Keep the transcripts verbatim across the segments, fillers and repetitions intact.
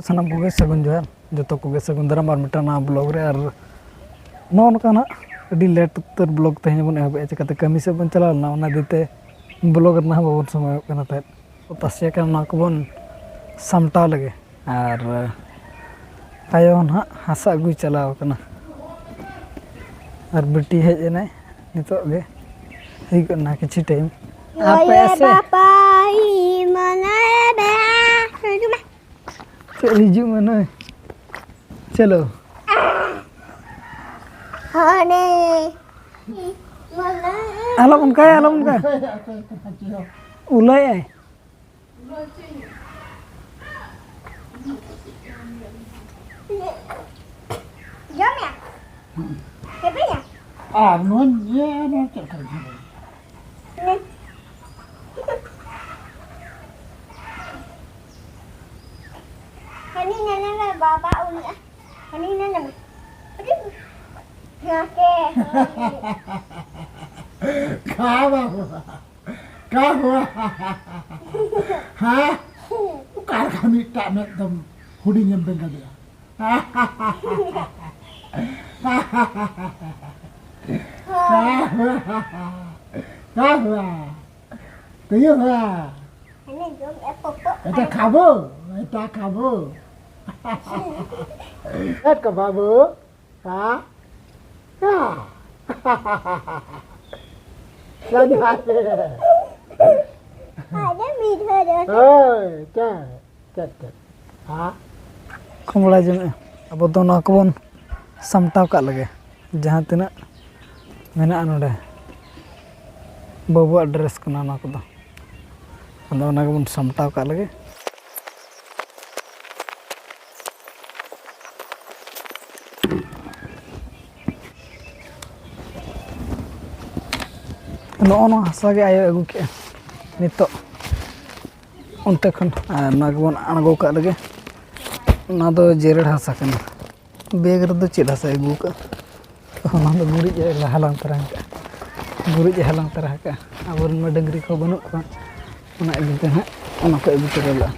ᱥᱟᱱᱟᱢ ᱠᱚᱜᱮ ᱥᱟᱹᱜᱩᱱ ᱡᱚᱦᱟᱨ, ᱡᱚᱛᱚ ᱠᱚᱜᱮ ᱥᱟᱹᱜᱩᱱ ᱫᱟᱨᱟᱢ ᱟᱨ ᱢᱤᱫᱴᱟᱝ ᱱᱟᱣᱟ ᱵᱞᱚᱜ ᱨᱮ᱾ ᱟᱨ ᱱᱚᱜᱼᱚ ᱱᱚᱝᱠᱟ ᱱᱟᱜ ᱟᱹᱰᱤ ᱞᱮᱴ ᱩᱛᱟᱹᱨ ᱵᱞᱚᱜ ᱛᱮᱦᱮᱧ ᱵᱚᱱ ᱮᱦᱚᱵᱮᱜᱼᱟ, ᱪᱤᱠᱟᱹᱛᱮ ᱠᱟᱹᱢᱤ ᱥᱮᱫ ᱵᱚᱱ ᱪᱟᱞᱟᱣ ᱞᱮᱱᱟ, ᱚᱱᱟ ᱤᱫᱤ ᱛᱮ ᱵᱞᱚᱜ ᱨᱮᱱᱟᱜ ᱦᱚᱸ ᱵᱟᱵᱚᱱ ᱥᱚᱢᱚᱭᱚᱜ ᱠᱟᱱᱟ ᱛᱟᱦᱮᱸᱫ᱾ ᱛᱟᱥᱮ ᱠᱟᱱᱟ, ᱱᱚᱣᱟ ᱠᱚᱵᱚᱱ ᱥᱟᱢᱴᱟᱣ ᱞᱮᱜᱮ᱾ ᱟᱨ ᱟᱭᱳ ᱦᱚᱸ ᱱᱟᱦᱟᱜ ᱦᱟᱥᱟ ᱟᱹᱜᱩᱭ ᱪᱟᱞᱟᱣ ᱠᱟᱱᱟ᱾ ᱟᱨ ᱵᱤᱴᱤ ᱦᱮᱡ ᱮᱱᱟᱭ ᱱᱤᱛᱚᱜ ᱜᱮ, ᱦᱩᱭ ᱜᱚᱫ ᱱᱟ ᱠᱤᱪᱷᱩ ᱴᱟᱭᱤᱢ᱾ ᱟᱯᱮ ᱥᱮ? ᱪᱮᱫ ᱦᱤᱡᱩᱜ ᱢᱮ ᱱᱩᱭ᱾ ᱪᱚᱞᱚ᱾ ᱦᱟᱱᱮ᱾ ᱟᱞᱚᱢ ᱚᱱᱠᱟᱭᱟ, ᱟᱞᱚᱢ ᱚᱱᱠᱟᱭᱟ᱾ ᱩᱞᱟᱹᱭ ᱟᱭ᱾ ᱡᱚᱢ ᱢᱮ᱾ ᱪᱮᱯᱮᱧᱟ᱾ ᱟᱨ ᱱᱚᱣᱟ ᱤᱭᱟᱹ ᱱᱚᱣᱟ ᱪᱮᱫ ᱞᱮᱠᱟ ᱵᱩᱡᱷᱟᱹᱣ? ᱱᱮ᱾ ᱦᱟᱹᱱᱤ ᱧᱮᱞᱮ ᱢᱮ, ᱵᱟᱵᱟ ᱩᱱᱤ᱾ ᱦᱟᱹᱱᱤ ᱧᱮᱞᱮ ᱢᱮ᱾ ᱱᱟᱥᱮ᱾ ᱠᱷᱟ ᱵᱟᱵᱟ᱾ ᱠᱟ ᱦᱩᱣᱟ? ᱦᱮᱸ? ᱚᱠᱟ ᱞᱮᱠᱟ ᱢᱤᱫᱴᱟᱜ ᱢᱮᱫ ᱫᱚᱢ ᱦᱩᱰᱤᱧᱮᱢ ᱵᱮᱸᱜᱮᱫᱮᱜᱼᱟ? ᱠᱟ ᱦᱩᱣᱟ? ᱠᱟ ᱦᱩᱣᱟ? ᱛᱩᱭᱩ ᱦᱩᱣᱟ? ᱦᱟᱱᱮ ᱡᱚᱢ ᱮ ᱯᱚᱯᱚᱜ ᱮᱴᱟ ᱠᱟᱱᱟ᱾ ᱠᱷᱟᱵᱚ? ᱮᱴᱟ ᱠᱷᱟᱵᱚ? ᱮᱴ ᱠᱟ ᱵᱟᱵᱩ? ᱦᱮᱸ? ᱦᱮᱸ᱾ ᱥᱟᱹᱨᱤ ᱵᱷᱟᱭ᱾ ᱟᱫᱚ ᱢᱤᱫ ᱦᱚᱲ ᱫᱚ ᱦᱳᱭ, ᱪᱮᱫ? ᱪᱮᱫ, ᱪᱮᱫ? ᱦᱮᱸ? ᱠᱚᱢᱲᱟ ᱡᱚᱢᱮᱜᱼᱟ᱾ ᱟᱵᱚ ᱫᱚ ᱱᱚᱣᱟ ᱠᱚᱵᱚᱱ ᱥᱟᱢᱴᱟᱣ ᱠᱟᱜ ᱞᱮᱜᱮ᱾ ᱡᱟᱦᱟᱸ ᱛᱤᱱᱟᱹᱜ ᱢᱮᱱᱟᱜᱼᱟ ᱱᱚᱰᱮ, ᱵᱟᱹᱵᱩᱣᱟᱜ ᱰᱨᱮᱥ ᱠᱟᱱᱟ ᱱᱚᱣᱟ ᱠᱚᱫᱚ᱾ ᱟᱫᱚ ᱚᱱᱟ ᱜᱮᱵᱚᱱ ᱥᱟᱢᱴᱟᱣ ᱠᱟᱜ ᱞᱮᱜᱮ᱾ ᱱᱚᱜᱼᱚ ᱱᱚᱣᱟ ᱦᱟᱥᱟ ᱜᱮ ᱟᱭᱳᱭ ᱟᱹᱜᱩ ᱠᱮᱜᱼᱟ ᱱᱤᱛᱚᱜ ᱚᱱᱛᱮ ᱠᱷᱚᱱ, ᱟᱨ ᱱᱚᱣᱟ ᱜᱮᱵᱚᱱ ᱟᱬᱜᱚ ᱠᱟᱜ ᱞᱮᱜᱮ᱾ ᱱᱚᱣᱟ ᱫᱚ ᱡᱮᱨᱮᱲ ᱦᱟᱥᱟ ᱠᱟᱱᱟ᱾ ᱵᱮᱜᱽ ᱨᱮᱫᱚ ᱪᱮᱫ ᱦᱟᱥᱟᱭ ᱟᱹᱜᱩ ᱠᱟᱜᱼᱟ? ᱚᱱᱟ ᱫᱚ ᱜᱩᱨᱤᱡ ᱮ ᱦᱟᱞᱟᱝ ᱛᱚᱨᱟ ᱠᱟᱜᱼᱟ᱾ ᱜᱩᱨᱤᱡ ᱮ ᱦᱟᱞᱟᱝ ᱛᱚᱨᱟ ᱠᱟᱜᱼᱟ᱾ ᱟᱵᱚᱨᱮᱱ ᱢᱟ ᱰᱟᱹᱝᱨᱤ ᱠᱚ ᱵᱟᱹᱱᱩᱜ ᱠᱚᱣᱟ, ᱚᱱᱟ ᱤᱫᱤ ᱛᱮ ᱦᱟᱸᱜ ᱚᱱᱟ ᱠᱚ ᱟᱹᱜᱩ ᱛᱚᱨᱟ ᱞᱟᱜᱼᱟ᱾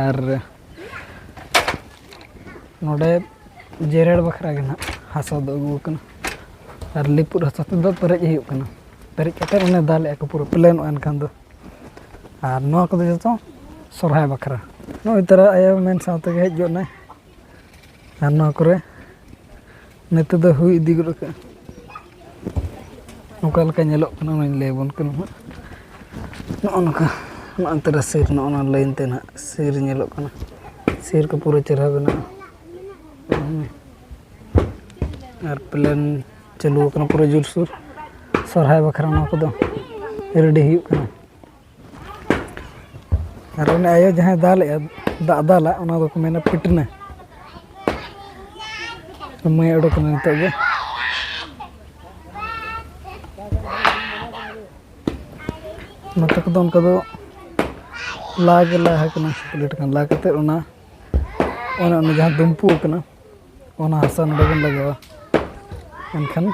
ᱟᱨ ᱱᱚᱰᱮ ᱡᱮᱨᱮᱲ ᱵᱟᱠᱷᱨᱟ ᱜᱮ ᱱᱟᱦᱟᱜ ᱦᱟᱥᱟ ᱫᱚ ᱟᱹᱜᱩ ᱟᱠᱟᱱᱟ᱾ ᱟᱨ ᱞᱤᱯᱩᱨ ᱦᱟᱥᱟ ᱛᱮᱫᱚ ᱯᱮᱨᱮᱡ ᱦᱩᱭᱩᱜ ᱠᱟᱱᱟ᱾ ᱯᱮᱨᱮᱡ ᱠᱟᱛᱮ ᱚᱱᱮ ᱫᱟᱞᱮᱜᱼᱟ ᱠᱚ, ᱯᱩᱨᱟᱹ ᱯᱞᱮᱱᱚᱜᱼᱟ ᱮᱱᱠᱷᱟᱱ ᱫᱚ᱾ ᱟᱨ ᱱᱚᱣᱟ ᱠᱚᱫᱚ ᱡᱚᱛᱚ ᱥᱚᱨᱦᱟᱭ ᱵᱟᱠᱷᱨᱟ᱾ ᱱᱚᱜᱼᱚᱭ ᱛᱟᱨᱟ ᱟᱭᱳ ᱢᱮᱱ ᱥᱟᱶ ᱛᱮᱜᱮ ᱦᱮᱡ ᱜᱚᱫ ᱱᱟᱭ᱾ ᱟᱨ ᱱᱚᱣᱟ ᱠᱚᱨᱮ ᱱᱤᱛᱚᱜ ᱫᱚ ᱦᱩᱭ ᱤᱫᱤ ᱜᱚᱫ ᱠᱟᱜᱼᱟ᱾ ᱚᱠᱟ ᱞᱮᱠᱟ ᱧᱮᱞᱚᱜ ᱠᱟᱱᱟ ᱚᱱᱟᱧ ᱞᱟᱹᱭ ᱟᱵᱚᱱ ᱠᱟᱱᱟ ᱦᱟᱸᱜ᱾ ᱱᱚᱜᱼᱚ ᱱᱚᱝᱠᱟ, ᱱᱚᱜᱼᱚ ᱱᱚᱛᱮ ᱨᱮ ᱥᱤᱨ, ᱱᱚᱜᱼᱚ ᱱᱚᱣᱟ ᱞᱟᱭᱤᱱ ᱛᱮ ᱱᱟᱦᱟᱜ ᱥᱤᱨ ᱧᱮᱞᱚᱜ ᱠᱟᱱᱟ᱾ ᱥᱤᱨ ᱠᱚ ᱯᱩᱨᱟᱹ ᱪᱮᱦᱨᱟ ᱵᱮᱱᱟᱜᱼᱟ᱾ ᱟᱨ ᱯᱞᱮᱱ ᱪᱟᱹᱞᱩ ᱟᱠᱟᱱᱟ ᱯᱩᱨᱟᱹ ᱡᱳᱨᱥᱳᱨ᱾ ᱥᱚᱨᱦᱟᱭ ᱵᱟᱠᱷᱨᱟ ᱱᱚᱣᱟ ᱠᱚᱫᱚ ᱨᱮᱰᱤ ᱦᱩᱭᱩᱜ ᱠᱟᱱᱟ᱾ ᱟᱨ ᱩᱱᱤ ᱟᱭᱳ ᱡᱟᱦᱟᱸᱭ ᱫᱟᱞᱮᱜᱼᱟ, ᱫᱟᱜ ᱫᱟᱞᱟ, ᱚᱱᱟ ᱫᱚᱠᱚ ᱢᱮᱱᱟ ᱯᱤᱴᱱᱟᱹ᱾ ᱢᱟᱹᱭ ᱚᱰᱚᱠ ᱮᱱᱟ ᱱᱤᱛᱚᱜ ᱜᱮ᱾ ᱱᱚᱛᱮ ᱠᱚᱫᱚ ᱚᱱᱠᱟ ᱫᱚ ᱞᱟ ᱜᱮ ᱞᱟ ᱟᱠᱟᱱᱟ, ᱯᱞᱮᱴ ᱠᱟᱱᱟ᱾ ᱞᱟ ᱠᱟᱛᱮᱫ ᱚᱱᱟ, ᱚᱱᱮ ᱚᱱᱟ ᱡᱟᱦᱟᱸ ᱫᱩᱢᱯᱩ ᱟᱠᱟᱱᱟ, ᱚᱱᱟ ᱦᱟᱥᱟ ᱱᱚᱰᱮ ᱵᱚᱱ ᱞᱟᱜᱟᱣᱟ᱾ ᱮᱱᱠᱷᱟᱱ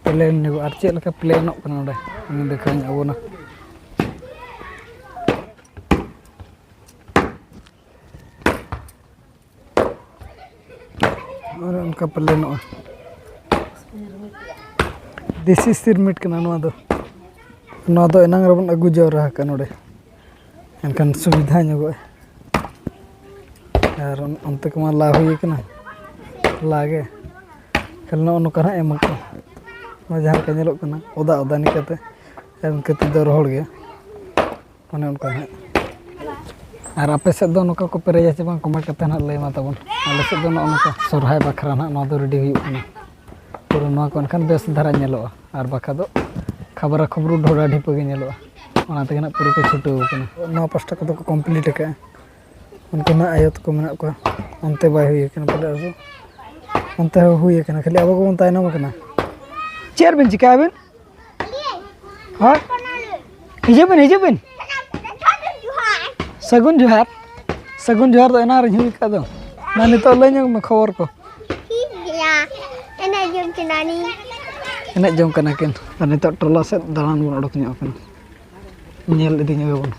ᱯᱞᱮᱱ ᱧᱚᱜᱚᱜᱼᱟ᱾ ᱟᱨ ᱪᱮᱫ ᱞᱮᱠᱟ ᱯᱞᱮᱱᱚᱜ ᱠᱟᱱᱟ ᱱᱚᱰᱮ, ᱚᱱᱟ ᱫᱮᱠᱷᱟᱣ ᱧᱚᱜ ᱟᱵᱚᱱᱟ᱾ ᱚᱱᱮ ᱚᱱᱠᱟ ᱯᱞᱮᱱᱚᱜᱼᱟ᱾ ᱫᱮᱥᱤ ᱥᱤᱨᱢᱤᱴ ᱠᱟᱱᱟ ᱱᱚᱣᱟ ᱫᱚ᱾ ᱱᱚᱣᱟ ᱫᱚ ᱮᱱᱟᱝ ᱨᱮᱵᱚᱱ ᱟᱹᱜᱩ ᱡᱟᱣᱨᱟ ᱟᱠᱟᱫ ᱱᱚᱰᱮ, ᱮᱱᱠᱷᱟᱱ ᱥᱩᱵᱤᱫᱷᱟ ᱧᱚᱜᱚᱜᱼᱟ᱾ ᱟᱨ ᱚᱱ-, ᱚᱱᱛᱮ ᱠᱚᱢᱟ ᱞᱟ ᱦᱩᱭ ᱠᱟᱱᱟ, ᱞᱟ ᱜᱮ᱾ ᱠᱷᱟᱹᱞᱤ ᱱᱚᱜᱼᱚ ᱱᱚᱝᱠᱟ ᱦᱟᱸᱜ ᱮᱢ ᱟᱠᱚ᱾ ᱱᱚᱣᱟ ᱡᱟᱦᱟᱸ ᱞᱮᱠᱟ ᱧᱮᱞᱚᱜ ᱠᱟᱱᱟ, ᱚᱫᱟ ᱚᱫᱟ ᱱᱤᱠᱟᱹᱛᱮ, ᱟᱨ ᱤᱱᱠᱟᱹ ᱛᱮᱫᱚ ᱨᱚᱦᱚᱲ ᱜᱮᱭᱟ᱾ ᱚᱱᱮ ᱚᱱᱠᱟ ᱱᱟᱦᱟᱜ᱾ ᱟᱨ ᱟᱯᱮ ᱥᱮᱫ ᱫᱚ ᱱᱚᱝᱠᱟ ᱠᱚ ᱯᱮᱨᱮᱡᱟ ᱥᱮ ᱵᱟᱝ, ᱠᱚᱢᱮᱱᱴ ᱠᱟᱛᱮ ᱱᱟᱦᱟᱜ ᱞᱟᱹᱭ ᱢᱟ ᱛᱟᱵᱚᱱ᱾ ᱟᱞᱮ ᱥᱮᱫ ᱫᱚ ᱱᱚᱜᱼᱚ ᱱᱚᱝᱠᱟ ᱥᱚᱨᱦᱟᱭ ᱵᱟᱠᱷᱨᱟ ᱱᱟᱦᱟᱜ ᱱᱚᱣᱟ ᱫᱚ ᱨᱮᱰᱤ ᱦᱩᱭᱩᱜ ᱠᱟᱱᱟ᱾ ᱯᱩᱨᱟᱹ ᱱᱚᱣᱟ ᱠᱚ ᱮᱱᱠᱷᱟᱱ ᱵᱮᱥ ᱫᱷᱟᱨᱟ ᱧᱮᱞᱚᱜᱼᱟ, ᱟᱨ ᱵᱟᱠᱷᱟᱡ ᱫᱚ ᱠᱷᱟᱵᱽᱨᱟ ᱠᱷᱩᱵᱽᱨᱩ ᱰᱷᱚᱰᱟ ᱰᱷᱤᱯᱟᱹ ᱜᱮ ᱧᱮᱞᱚᱜᱼᱟ᱾ ᱚᱱᱟ ᱛᱮᱜᱮ ᱱᱟᱦᱟᱜ ᱯᱩᱨᱟᱹ ᱠᱚ ᱪᱷᱩᱴᱟᱹᱣ ᱠᱟᱱᱟ᱾ ᱱᱚᱣᱟ ᱯᱟᱥᱴᱟ ᱠᱚᱫᱚ ᱠᱚ ᱠᱚᱢᱯᱞᱤᱴ ᱟᱠᱟᱫᱼᱟ᱾ ᱩᱱᱠᱩ ᱱᱟᱦᱟᱜ ᱟᱭᱳ ᱛᱟᱠᱚ ᱢᱮᱱᱟᱜ ᱠᱚᱣᱟ, ᱚᱱᱛᱮ ᱵᱟᱭ ᱦᱩᱭ ᱟᱠᱟᱱᱟ ᱯᱟᱞᱮ ᱟᱵᱚ᱾ ᱚᱱᱛᱮ ᱦᱚᱸ ᱦᱩᱭ ᱟᱠᱟᱱᱟ, ᱠᱷᱟᱹᱞᱤ ᱟᱵᱚ ᱜᱮᱵᱚᱱ ᱛᱟᱭᱱᱚᱢ ᱟᱠᱟᱱᱟ᱾ ᱪᱮᱫ ᱵᱮᱱ ᱪᱤᱠᱟᱹᱭᱟ ᱟᱵᱮᱱ? ᱦᱮᱸ? ᱦᱤᱡᱩᱜ ᱵᱮᱱ, ᱦᱤᱡᱩᱜ ᱵᱮᱱ᱾ ᱥᱟᱹᱜᱩᱱ ᱡᱚᱦᱟᱨ᱾ ᱥᱟᱹᱜᱩᱱ ᱡᱚᱦᱟᱨ ᱫᱚ ᱮᱱᱟᱝ ᱨᱤᱧ ᱦᱩᱭ ᱟᱠᱟᱫ ᱫᱚ᱾ ᱢᱟ ᱱᱤᱛᱚᱜ ᱞᱟᱹᱭ ᱧᱚᱜ ᱢᱮ ᱠᱷᱚᱵᱚᱨ ᱠᱚ᱾ ᱴᱷᱤᱠ ᱜᱮᱭᱟ᱾ ᱮᱱᱮᱡ ᱡᱚᱝ ᱠᱟᱱᱟᱞᱤᱧ᱾ ᱮᱱᱮᱡ ᱡᱚᱝ ᱠᱟᱱᱟ ᱠᱤᱱ᱾ ᱟᱨ ᱱᱤᱛᱚᱜ ᱴᱚᱞᱟ ᱥᱮᱫ ᱫᱟᱬᱟᱱ ᱵᱚᱱ ᱚᱰᱚᱠ ᱧᱚᱜ ᱟᱠᱟᱱᱟ᱾ ᱧᱮᱞ ᱤᱫᱤ ᱧᱚᱜ ᱟᱵᱚᱱ᱾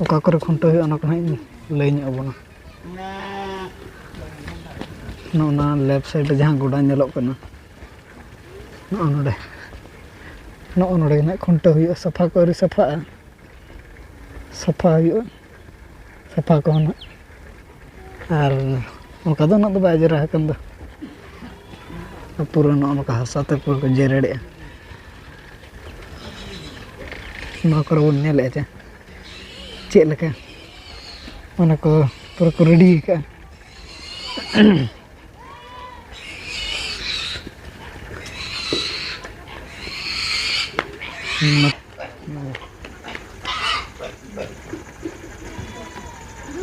ᱚᱠᱟ ᱠᱚᱨᱮ ᱠᱷᱩᱱᱴᱟᱹᱣ ᱦᱩᱭᱩᱜᱼᱟ, ᱚᱱᱟ ᱠᱚ ᱦᱟᱸᱜ ᱤᱧ ᱞᱟᱹᱭ ᱧᱚᱜ ᱟᱵᱚᱱᱟ᱾ ᱱᱚᱜᱼᱚ ᱱᱟ ᱞᱮᱯᱷᱴ ᱥᱟᱭᱤᱰ ᱨᱮ ᱡᱟᱦᱟᱸ ᱜᱚᱰᱟ ᱧᱮᱞᱚᱜ ᱠᱟᱱᱟ, ᱱᱚᱜᱼᱚ ᱱᱚᱰᱮ, ᱱᱚᱜᱼᱚ ᱱᱚᱰᱮ ᱜᱮ ᱱᱟᱜ ᱠᱷᱩᱱᱴᱟᱹᱣ ᱦᱩᱭᱩᱜᱼᱟ᱾ ᱥᱟᱯᱷᱟ ᱠᱚ ᱟᱹᱣᱨᱤ ᱥᱟᱯᱷᱟᱜᱼᱟ, ᱥᱟᱯᱷᱟ ᱦᱩᱭᱩᱜᱼᱟ, ᱥᱟᱯᱷᱟ ᱠᱚᱦᱚᱸ ᱱᱟᱜ᱾ ᱟᱨ ᱚᱱᱠᱟ ᱫᱚ ᱩᱱᱟᱹᱜ ᱫᱚ ᱵᱟᱭ ᱡᱮᱨᱟ ᱟᱠᱟᱱ ᱫᱚ, ᱯᱩᱨᱟᱹ ᱱᱚᱜᱼᱚ ᱱᱚᱝᱠᱟ ᱦᱟᱥᱟ ᱛᱮ ᱯᱩᱨᱟᱹ ᱠᱚ ᱡᱮᱨᱮᱲᱮᱜᱼᱟ᱾ ᱱᱚᱣᱟ ᱠᱚᱨᱮ ᱵᱚᱱ ᱧᱮᱞᱮᱫᱼᱟ ᱪᱮ ᱪᱮᱫ ᱞᱮᱠᱟ ᱚᱱᱟ ᱠᱚ ᱯᱩᱨᱟᱹ ᱠᱚ ᱨᱮᱰᱤ ᱟᱠᱟᱫᱼᱟ᱾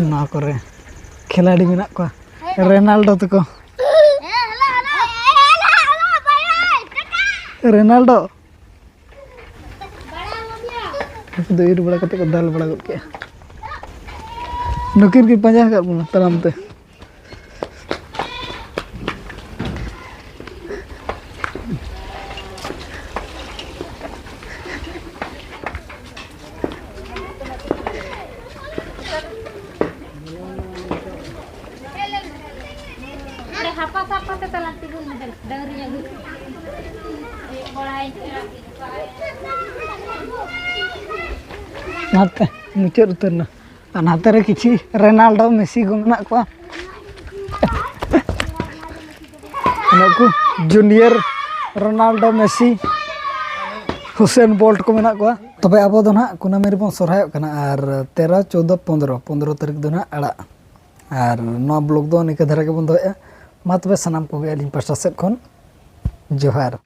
ᱱᱚᱣᱟ ᱠᱚᱨᱮ ᱠᱷᱤᱞᱟᱲᱤ ᱢᱮᱱᱟᱜ ᱠᱚᱣᱟ, ᱨᱮᱱᱟᱞᱰᱳ ᱛᱟᱠᱚ᱾ ᱨᱮᱱᱟᱞᱰᱳ ᱩᱱᱠᱩ ᱫᱚ ᱤᱨ ᱵᱟᱲᱟ ᱠᱟᱛᱮ ᱠᱚ ᱫᱟᱞ ᱵᱟᱲᱟ ᱜᱚᱫ ᱠᱮᱜᱼᱟ᱾ ᱱᱩᱠᱤᱱ ᱠᱤᱱ ᱯᱟᱸᱡᱟ ᱟᱠᱟᱫ ᱵᱚᱱᱟ ᱛᱟᱲᱟᱢ ᱛᱮ᱾ ᱚᱸᱰᱮ ᱦᱟᱯᱟ ᱥᱟᱵ ᱠᱟᱛᱮ ᱛᱟᱞᱟᱝ ᱛᱤᱸᱜᱩᱱ ᱢᱮ, ᱰᱟᱹᱝᱨᱤ ᱟᱹᱜᱩ᱾ ᱱᱟᱛᱮ ᱢᱩᱪᱟᱹᱫ ᱩᱛᱟᱹᱨ ᱱᱟ᱾ ᱟᱨ ᱱᱟᱛᱮ ᱨᱮ ᱠᱤᱪᱷᱤ ᱨᱮᱱᱟᱞᱰᱳ, ᱢᱮᱥᱤ ᱠᱚ ᱢᱮᱱᱟᱜ ᱠᱚᱣᱟ᱾ ᱱᱩᱠᱩ ᱡᱩᱱᱤᱭᱚᱨ ᱨᱳᱱᱟᱞᱰᱳ, ᱢᱮᱥᱤ, ᱦᱩᱥᱮᱱ ᱵᱚᱞᱴ ᱠᱚ ᱢᱮᱱᱟᱜ ᱠᱚᱣᱟ᱾ ᱛᱚᱵᱮ ᱟᱵᱚ ᱫᱚ ᱱᱟᱦᱟᱜ ᱠᱩᱱᱟᱹᱢᱤ ᱨᱮᱵᱚᱱ ᱥᱚᱨᱦᱟᱭᱚᱜ ᱠᱟᱱᱟ, ᱟᱨ ᱛᱮᱨᱚ, ᱪᱳᱫᱽᱫᱚ, ᱯᱚᱱᱫᱽᱨᱚ, ᱯᱚᱱᱫᱽᱨᱚ ᱛᱟᱹᱨᱤᱠᱷ ᱫᱚ ᱱᱟᱦᱟᱜ ᱟᱲᱟᱜ᱾ ᱟᱨ ᱱᱚᱣᱟ ᱵᱞᱚᱜ ᱫᱚ ᱱᱤᱝᱠᱟᱹ ᱫᱷᱟᱨᱟ ᱜᱮᱵᱚᱱ ᱫᱚᱦᱚᱭᱮᱫᱼᱟ᱾ ᱢᱟ ᱛᱚᱵᱮ ᱥᱟᱱᱟᱢ ᱠᱚᱜᱮ ᱟᱹᱞᱤᱧ ᱯᱟᱥᱴᱟ ᱥᱮᱫ ᱠᱷᱚᱱ ᱡᱚᱦᱟᱨ᱾